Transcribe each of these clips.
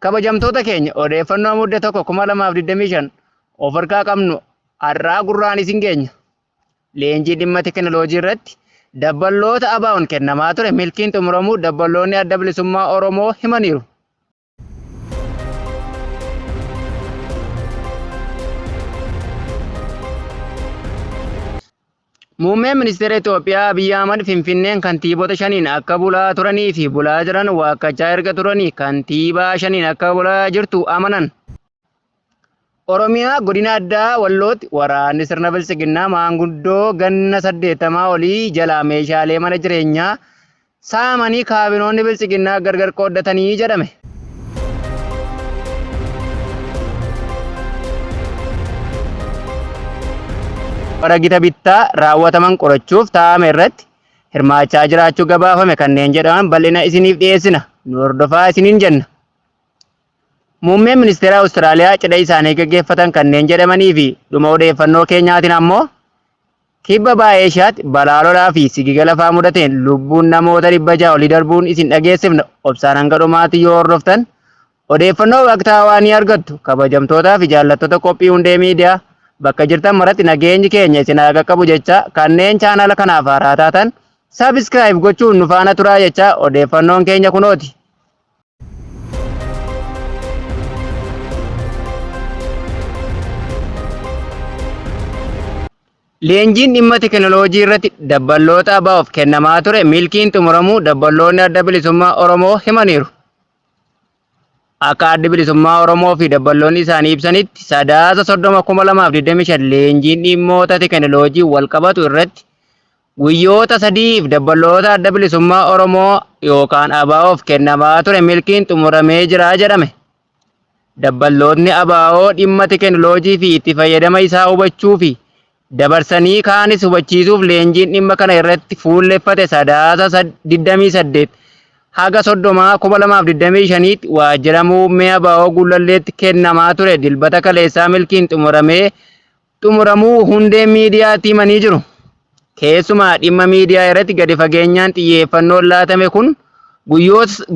Kabajamtoota keenya, odeeffannoo Mudde 1, 2025 of harkaa qabnu har'aa gurraan isin geenya. Leenjii dhimma teekinooloojii irratti dabballoota ABO'n kennamaa ture milkiin xumuramuu dabballoonni Adda Bilisummaa Oromoo himaniiru. Muummeen Ministeera Itoophiyaa Abiyyi Ahmad Finfinneen kantiibota shaniin akka bulaa turanii fi bulaa jiran waakkachaa erga turanii kantiibaa shaniin akka bulaa jirtu amanan. Oromiyaa Godina Addaa Wallootti waraanni sirna Biltsiginnaa maanguddoo ganna 80 olii jalaa meeshaalee mana jireenyaa saamanii kaabinoonni Biltsiginnaa gargar qooddatanii jedhame. Bara gita bittaa raawwataman qorachuuf taa'ame irratti hirmaachaa jiraachuu gabaafame kanneen jedhaman bal'ina isiniif dhiyeessina. Nu hordofaa isiniin jenna. Muummeen Ministeera Awustiraaliyaa cidha isaanii gaggeeffatan kanneen jedhamanii fi dhuma odeeffannoo keenyaatiin ammoo Kibba Baha Eeshiyaatti balaa lolaa fi sigiga lafaa mudateen lubbuun namoota 600 olii darbuun isin dhageessifna. Obsaan hanga dhumaatti yoo hordoftan odeeffannoo waqtaawaa ni argattu. Kabajamtootaa fi jaallattoota qophii Hundee Miidiyaa, bakka jirtan maratti nageenyi keenya isin haa qaqqabu jechaa, kanneen chaanala kanaaf haaraa taatan subscribe gochuun nu faana turaa jechaa, odeeffannoon keenya kunooti. Leenjiin dhimma teekinooloojii irratti dabballoota ABO'f kennamaa ture milkiin xumuramuu dabballoonni Adda Bilisummaa Oromoo himaniiru. Akka Addi Bilisummaa Oromoo fi dabballoonni isaanii ibsanitti, Sadaasa 30, 2025 leenjiin dhimmoota teekinooloojiin walqabatu irratti guyyoota sadiif dabballoota Adda Bilisummaa Oromoo yookaan ABO'f kennamaa ture milkiin xumuramee jira jedhame. Dabballootni ABO dhimma teekinooloojii fi itti fayyadama isaa hubachuu fi dabarsanii kaanis hubachiisuuf leenjiin dhimma kana irratti fuulleffate Sadaasa 28 haga 30, 2025tti waajjira muummee ABO Gullalleetti kennamaa ture Dilbata kaleessaa milkiin xumuramee xumuramuu Hundeen Miidiyaatti himanii jiru. Keessumaa dhimma miidiyaa irratti gadi fageenyaan xiyyeeffannoon laatame kun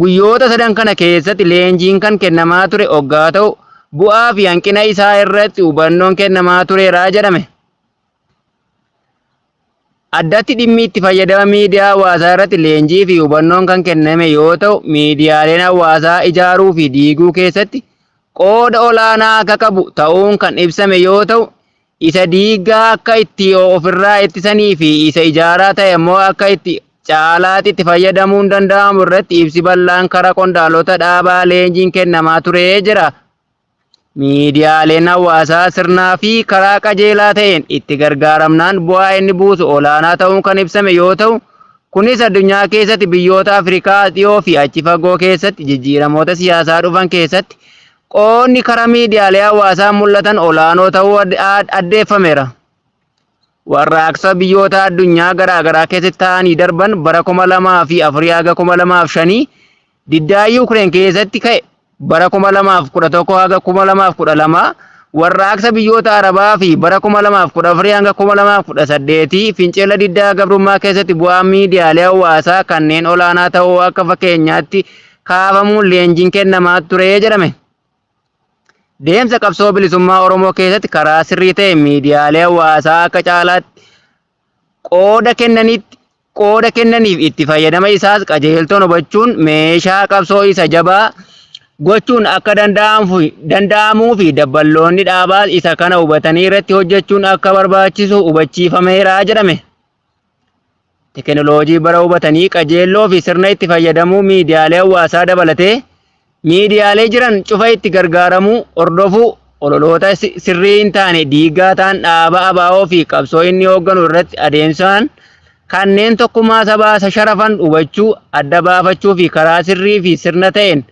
guyyoota sadan kana keessatti leenjiin kan kennamaa ture oggaa ta'u, bu'aa fi hanqina isaa irratti hubannoon kennamaa tureera jedhame. Addatti dhimmi itti fayyadama miidiyaa hawaasaa irratti leenjii fi hubannoon kan kenname yoo ta'u, miidiyaaleen hawaasaa ijaaruu fi diiguu keessatti qooda olaanaa akka qabu ta'uun kan ibsame yoo ta'u, isa diiggaa akka itti ofirraa ittisanii fi isa ijaaraa ta'e immoo akka itti caalaatti itti fayyadamuun danda'amu irratti ibsi bal'aan karaa qondaalota dhaabaa leenjiin kennamaa turee jira. Miidiyaaleen hawaasaa sirnaa fi karaa qajeelaa ta'een itti gargaaramnaan bu'aa inni buusu olaanaa ta'uun kan ibsame yoo ta'u, kunis addunyaa keessatti biyyoota Afrikaa dhiyoo fi achi fagoo keessatti jijjiiramoota siyaasaa dhufan keessatti qoodni karaa miidiyaalee hawaasaa mul'atan olaanoo ta'uu addeeffameera. Warraaqsa biyyoota addunyaa garaa garaa keessatti ta'anii darban bara 2004 haga 2005, diddaa Yuukireen keessatti ka'e bara 2011 haga 2012, warraaqsa biyyoota Arabaa fi bara 2014 hanga 2018 fincila diddaa gabrummaa keessatti bu'aan miidiyaalee hawaasaa kanneen olaanaa ta'uu akka fakkeenyaatti kaafamuun leenjiin kennamaa ture jedhame. Deemsa qabsoo bilisummaa Oromoo keessatti karaa sirrii ta'e miidiyaalee hawaasaa akka caalaatti qooda kennanitti qooda kennaniif itti fayyadama isaas qajeeltoon hubachuun meeshaa qabsoo isa jabaa gochuun akka danda'amuu fi dabballoonni dhaabaas isa kana hubatanii irratti hojjechuun akka barbaachisu hubachiifameera jedhame. Teekinooloojii bara hubatanii qajeelloo fi sirna itti fayyadamuu miidiyaalee hawaasaa dabalatee miidiyaalee jiran cufa itti gargaaramuu, hordofuu, ololoota sirrii hin taane diigaa ta'an dhaaba ABO fi qabsoo inni hoogganu irratti adeemsaan kanneen tokkummaa sabaa sharafan hubachuu, adda baafachuu fi karaa sirrii fi sirna ta'een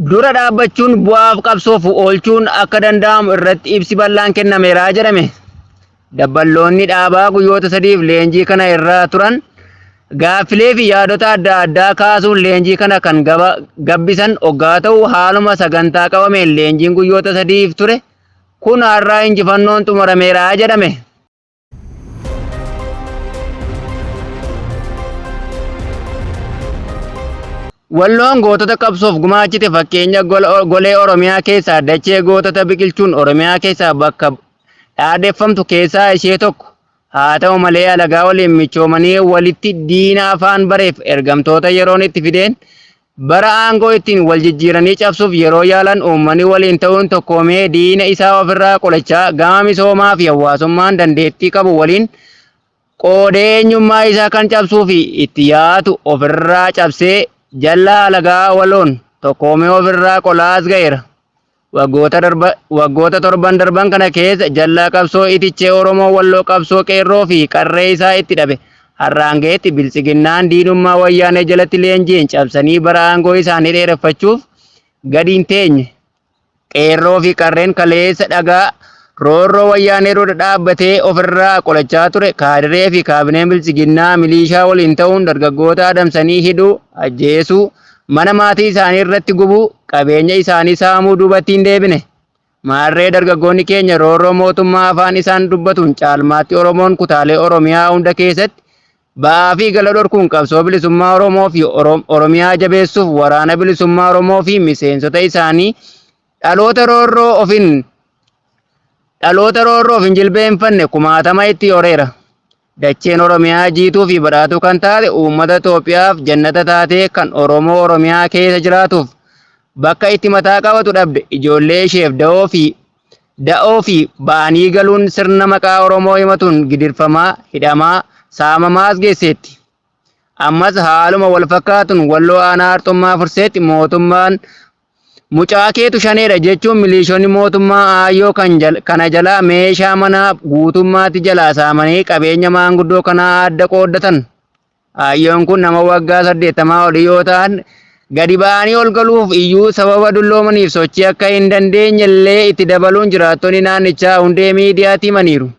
dura dhaabbachuun bu'aaf qabsoof oolchuun akka danda'amu irratti ibsi bal'aan kennameera jedhame. Dabballoonni dhaabaa guyyoota sadiif leenjii kana irra turan gaaffilee fi yaadota adda addaa kaasuun leenjii kana kan gabbisan oggaa ta'u, haaluma sagantaa qabameen leenjiin guyyoota sadiif ture kun har'aa injifannoon xumurameera jedhame. Walloon gootota qabsoof gumaachite fakkeenya golee Oromiyaa keessaa dachee gootota biqilchuun Oromiyaa keessaa bakka dhaadeffamtu keessaa ishee tokko. Haa ta'u malee alagaa waliin michoomanii walitti diina afaan bareef ergamtoota yeroon itti fideen bara aangoo ittiin wal jijjiiranii cabsuuf yeroo yaalan uummanni waliin ta'uun tokkoomee diina isaa ofirraa qolachaa gama misoomaa fi hawaasummaan dandeettii qabu waliin qoodee eenyummaa isaa kan cabsuu fi itti yaatu ofirraa cabsee jallaa alagaa waloon tokkoomee ofirraa qolaa as ga'eera. Waggoota torban darban kana keessa jallaa qabsoo itichee Oromoo Walloo qabsoo qeerroo fi qarree isaa itti dhabe. Har'aan ga'etti biltsiginnaan diinummaa wayyaanee jalatti leenjiin cabsanii bara aangoo isaanii dheereffachuuf gadi hin teenye. Qeerroo fi qarreen kaleessa dhagaa roorroo wayyaanee dura dhaabbatee ofirraa qolachaa ture kaadiree fi kaabineen biltsiginnaa miliishaa waliin ta'uun dargaggoota adamsanii hidhuu, ajjeesuu, mana maatii isaanii irratti gubuu, qabeenya isaanii saamuu duubatti hin deebine. Maarree dargaggoonni keenya roorroo mootummaa afaan isaan dubbatuun caalmaatti Oromoon kutaalee Oromiyaa hunda keessatti ba'aa fi gala dhorkuun qabsoo bilisummaa Oromoo fi Oromiyaa jabeessuuf waraana bilisummaa Oromoo fi miseensota isaanii dhaloota roorroo of hin jilbeenfanne kumaatama itti horeera. Dacheen Oromiyaa jiituu fi badhaatuu kan taate uummata Itoophiyaaf jannata taatee kan Oromoo Oromiyaa keessa jiraatuuf bakka itti mataa qabatu dhabde ijoollee isheef da'oo fi ba'anii galuun sirna maqaa Oromoo himatuun gidirfamaa, hidhamaa, saamamaas geesseetti. Ammas haaluma wal fakkaatuun Walloo aanaa Arxummaa Furseetti mootummaan mucaa keetu shaneedha jechuun miliishonni mootummaa aayyoo kana jalaa meeshaa manaa guutummaatti jalaa saamanii qabeenya maanguddoo kanaa adda qooddatan. Aayyoon kun nama waggaa 80 olii yoo ta'an gadi ba'anii ol galuuf iyyuu sababa dulloomaniif sochii akka hin dandeenye illee itti dabaluun jiraattonni naannichaa hundee miidiyaatti himaniiru.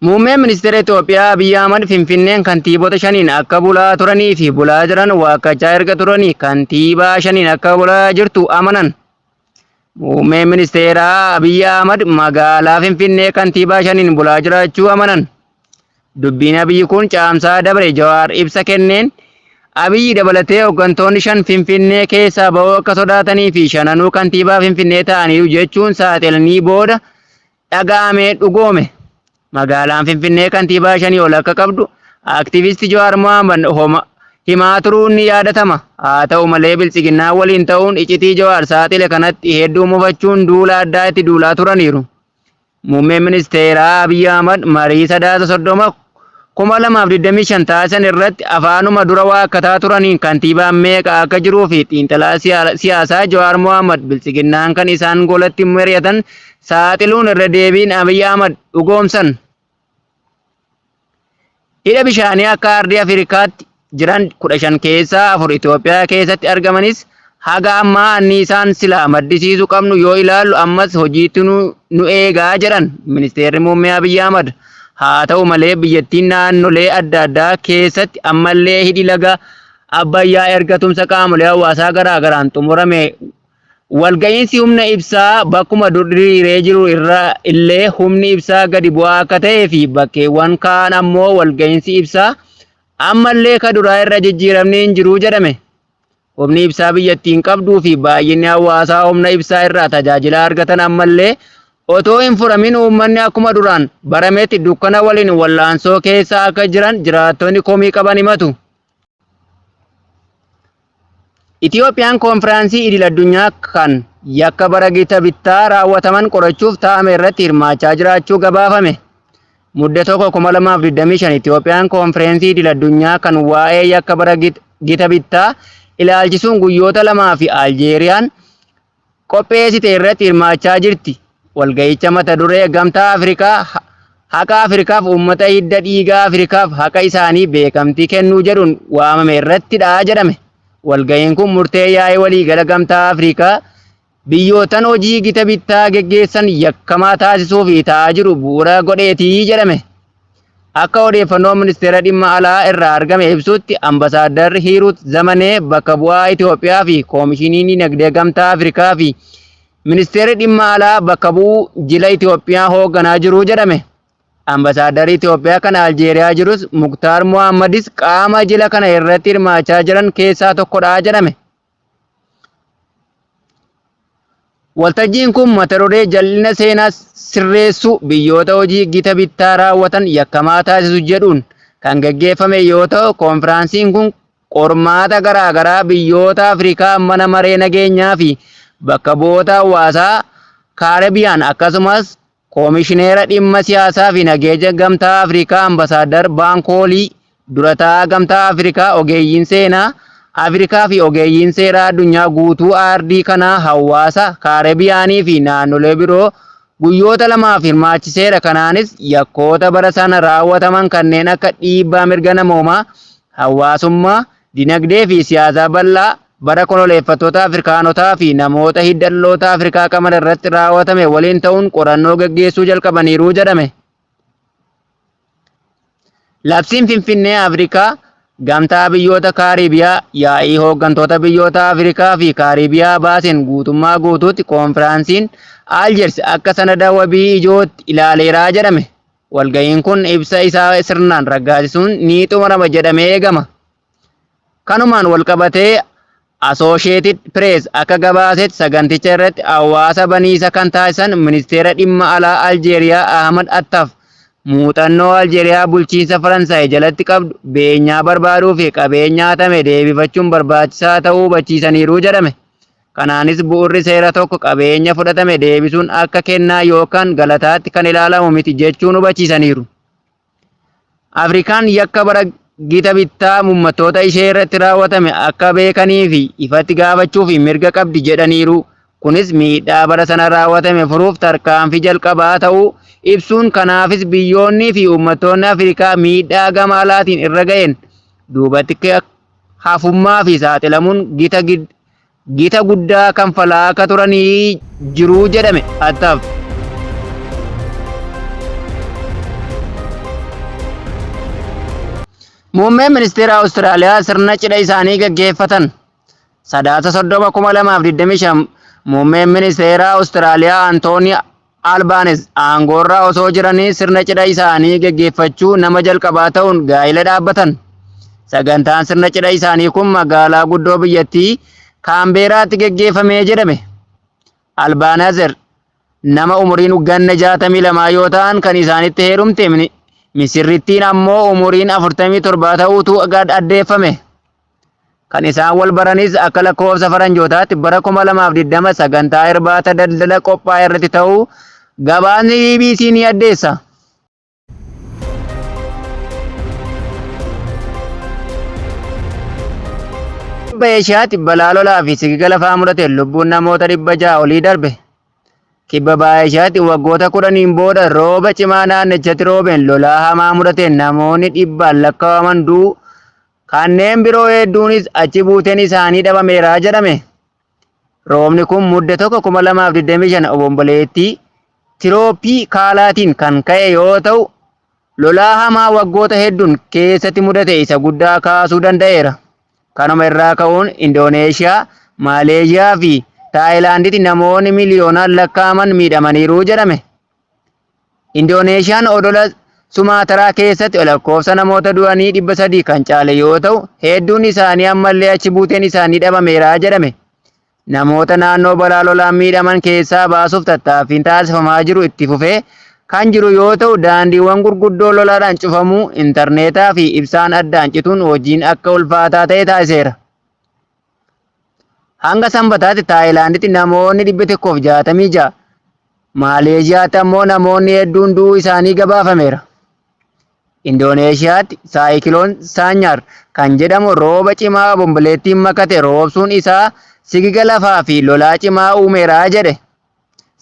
Muummeen ministeera Itoophiyaa Abiyyi Ahmad Finfinneen kantiibota shaniin akka bulaa turanii fi bulaa jiran waakkachaa erga turanii kantiibaa shaniin akka bulaa jirtu amanan. Muummeen ministeeraa Abiyyi Ahmad magaalaa Finfinnee kantiibaa shaniin bulaa jiraachuu amanan. Dubbiin Abiyyi kun caamsaa dabre Jawaar ibsa kenneen Abiyyi dabalatee hooggantoonni shan Finfinnee keessaa ba'uu akka sodaatanii fi shananuu kantiibaa Finfinnee ta'aniiru jechuun saaxilanii booda dhaga'amee dhugoome. Magaalaan Finfinnee kantiibaa shanii ol akka qabdu aktivisti Jawaar Mohaammed himaa turuun ni yaadatama. Haa ta'u malee biltsiginnaa waliin ta'uun icitii Jawaar saaxile kanatti hedduu mufachuun duula addaa itti duulaa turaniiru. Muummeen ministeeraa Abiyyi Ahmad marii Sadaasa 30, 2025 taasisan irratti afaanuma dura waakkataa turaniin kantiibaan meeqa akka jiruu fi xiinxalaa siyaasaa Jawaar Mohaammed biltsiginnaan kan isaan golatti mari'atan saaxiluun irra deebiin Abiyyi Ahmad dhugoomsan. Hidha bishaanii akka ardii Afrikaatti jiran 15 keessaa afur Itoophiyaa keessatti argamanis haga ammaa anniisaan silaa maddisiisuu qabnu yoo ilaallu ammas hojiitti nu eegaa jedhan ministeerri muummee Abiyyi Ahmad. Haa ta'u malee biyyattiin naannolee adda addaa keessatti ammallee hidhi laga Abbayyaa erga tumsa qaamolee hawaasaa garaa garaan xumurame walga'iinsi humna ibsaa bakkuma dur diriiree jiru irra illee humni ibsaa gadi bu'aa akka ta'ee fi bakkeewwan kaan ammoo walga'iinsi ibsaa ammallee ka duraa irra jijjiiramni hin jiru jedhame. Humni ibsaa biyyattiin qabduu fi baay'inni hawaasaa humna ibsaa irraa tajaajila argatan ammallee otoo hin furamin uummanni akkuma duraan barametti dukkana waliin wallaansoo keessa akka jiran jiraattonni komii qaban himatu. Itiyoophiyaan koonfiraansii idil addunyaa kan yakka bara gita bittaa raawwataman qorachuuf taa'ame irratti hirmaachaa jiraachuu gabaafame. Mudde 1, 2025 Itiyoophiyaan koonfiraansii idil addunyaa kan waa'ee yakka bara gita bittaa ilaalchisuun guyyoota lamaa fi Aljeeriyaan qopheessite irratti hirmaachaa jirti. Walga'icha mata duree Gamtaa Afrikaa haqa Afrikaaf uummata hidda dhiigaa Afrikaaf haqa isaanii beekamtii kennuu jedhuun waamame irrattidha jedhame. Walga'iin kun murtee yaa'ii waliigala Gamtaa Afrikaa biyyootan hojii gita bittaa geggeessan yakkamaa taasisuu fi ta'aa jiru bu'uura godheetii jedhame. Akka odeeffannoo ministeera dhimma alaa irraa argame ibsutti ambasaadarri Hiruut Zamanee bakka bu'aa Itoophiyaa fi Koomishinii Dinagdee Gamtaa Afrikaa fi ministeerri dhimma alaa bakka bu'uu jila Itoophiyaa hoogganaa jiru jedhame. Ambasaadarri Itoophiyaa kan Aljeeriyaa jirus Muktaar Mohaammadis qaama jila kana irratti hirmaachaa jiran keessaa tokkodha jedhame. Waltajjiin kun mata duree jal'ina seenaa sirreessuu biyyoota hojii gita bittaa raawwatan yakkamaa taasisu jedhuun kan gaggeeffame yoo ta'u, konfiraansiin kun qormaata garaagaraa biyyoota Afrikaa mana maree nageenyaa fi bakka bu'oota hawaasaa Kaaribiyaan akkasumas Koomishineera dhimma siyaasaa fi nageenya Gamtaa Afrikaa Ambasaaddar Baankoolii, dura taa'aa Gamtaa Afrikaa, ogeeyyiin seenaa Afrikaa fi ogeeyyiin seeraa addunyaa guutuu aardii kanaa hawaasa Kaaribiyaanii fi naannolee biroo guyyoota lamaaf hirmaachiseera. Kanaanis yakkoota bara sana raawwataman kanneen akka dhiibbaa mirga namoomaa, hawaasummaa, dinagdee fi siyaasaa bal'aa bara koloneeffattoota Afrikaanotaa fi namoota hidda dhaloota Afrikaa qaban irratti raawwatame waliin ta'uun qorannoo gaggeessuu jalqabaniiru jedhame. Labsiin Finfinnee Afrikaa Gamtaa Biyyoota Kaaribiyaa yaa'ii hooggantoota biyyoota Afrikaa fi Kaaribiyaa baaseen guutummaa guutuutti koonfiraansiin Aljeers akka sanada wabii ijootti ilaaleeraa jedhame. Walga'iin kun ibsa isaa sirnaan raggaasisuun ni xumurama jedhamee eegama. Kanumaan walqabatee Asoosheetid Pirees akka gabaasetti saganticha irratti hawaasa baniisa kan taasisan ministeera dhimma alaa Aljeeriyaa Ahmad Attaf muuxannoo Aljeeriyaa bulchiinsa Faransaay jalatti qabdu beenyaa barbaaduu fi qabeenya hatame deebifachuun barbaachisaa ta'uu hubachiisaniiru jedhame. Kanaanis bu'urri seera tokko qabeenya fudhatame deebisuun akka kennaa yookaan galataatti kan ilaalamu miti jechuun hubachiisaniiru. Afrikaan yakka bara gita bittaa uummattoota ishee irratti raawwatame akka beekanii fi ifatti gaafachuu fi mirga qabdi jedhaniiru. Kunis miidhaa bara sana raawwatame furuuf tarkaanfii jalqabaa ta'uu ibsuun kanaafis biyyoonnii fi uummattoonni Afrikaa miidhaa gama alaatiin irra ga'een duubatti hafummaa fi saaxilamuun gita guddaa kanfalaa akka turanii jiruu jedhame Attaaf. Muummeen ministeera Awustiraaliyaa sirna cidha isaanii gaggeeffatan. Sadaasa 30, 2025 Muummeen ministeera Awustiraaliyaa Antoonii Albaanis aangoorra osoo jiranii sirna cidha isaanii gaggeeffachuu nama jalqabaa ta'uun gaa'ila dhaabbatan. Sagantaan sirna cidha isaanii kun magaalaa guddoo biyyattii Kaanbeeraatti gaggeeffamee jedhame. Albaanazer nama umuriin ganna 62 yoo ta'an kan isaanitti heerumte misirrittiin ammoo umuriin 47 ta'uutu addeeffame. Kan isaan wal baranis akka lakkoofsa faranjootaatti bara 2020 sagantaa irbaata daldala qophaa'e irratti ta'uu gabaasni BBC ni addeessa. Kibba Eeshiyaatti balaa lolaa fi sigiga lafaa mudateen lubbuun namoota 600 olii darbe. Kibba Baha Eeshiyaatti waggoota 10n booda rooba cimaa naannichatti roobeen lolaa hamaa mudateen namoonni dhibbaan lakkaa'aman du'uu kanneen biroo hedduunis achi buuteen isaanii dhabameera jedhame. Roobni kun Mudde 1, 2025 obomboleettii Tirooppikaalaatiin kan ka'e yoo ta'u, lolaa hamaa waggoota hedduun keessatti mudate isa guddaa kaasuu danda'eera. Kanuma irraa ka'uun Indooneeshiyaa, Maaleeshiyaa fi Taayilaanditti namoonni miliyoonaan lakkaa'aman miidhamaniiru jedhame. Indooneeshiyaan odola Sumaataraa keessatti lakkoofsa namoota du'anii 300 kan caale yoo ta'u, hedduun isaanii ammallee achi buuteen isaanii dhabameera jedhame. Namoota naannoo balaa lolaan miidhaman keessaa baasuuf tattaaffiin taasifamaa jiru itti fufee kan jiru yoo ta'u, daandiiwwan gurguddoo lolaadhaan cufamuu, intarneetaa fi ibsaan addaan cituun hojiin akka ulfaataa ta'e taasiseera. Hanga Sanbataatti Taayilaanditti namoonni 166, Maaleeshiyaatti ammoo namoonni hedduun du'uu isaanii gabaafameera. Indooneeshiyaatti saayikiloon Saanyaar kan jedhamu rooba cimaa obomboleettiin makate roobsuun isaa sigiga lafaa fi lolaa cimaa uumeera jedhe.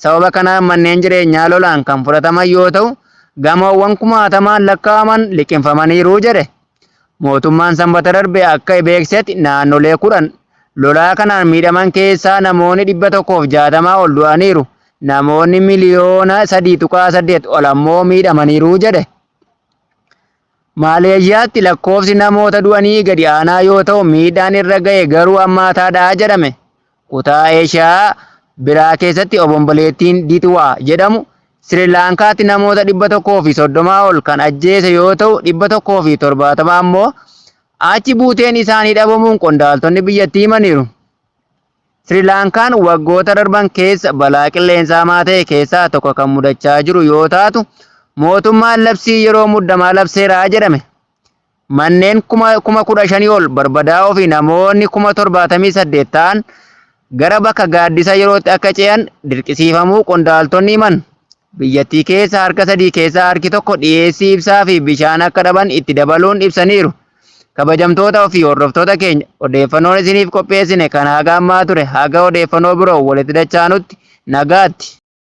Sababa kanaan manneen jireenyaa lolaan kan fudhataman yoo ta'u, gamoowwan kumaatamaan lakkaa'aman liqimfamaniiru jedhe. Mootummaan Sanbata darbe akka beeksisetti naannolee 10 lolaa kanaan miidhaman keessaa namoonni 160 ol du'aniiru. Namoonni miliyoona 3.8 ol ammoo miidhamaniiru jedhe. Maaleeshiyaatti lakkoofsi namoota du'anii gadi aanaa yoo ta'u miidhaan irra ga'e garuu hammaataadha jedhame. Kutaa Eeshiyaa biraa keessatti obomboleettiin Ditwaa jedhamu Sirilaankaatti namoota 130 ol kan ajjeese yoo ta'u 170 ammoo achi buuteen isaanii dhabamuun qondaaltonni biyyattii himaniiru. Sirilaankaan waggoota darban keessa balaa qilleensaa hamaa ta'e keessaa tokko kan mudachaa jiru yoo taatu, mootummaan labsii yeroo muddamaa labseera jedhame. Manneen 15,000 ol barbadaa'uu fi namoonni 78,000 ta'an gara bakka gaaddisa yerootti akka ce'an dirqisiifamuu qondaaltonni himan. Biyyattii keessa harka sadii keessaa harki tokko dhiyeessii ibsaa fi bishaan akka dhaban itti dabaluun ibsaniiru. Kabajamtoota fi hordoftoota keenya, odeeffannoon isiniif qopheessine kan haga ammaa ture. Haga odeeffannoo biroo walitti dachaanutti nagaatti.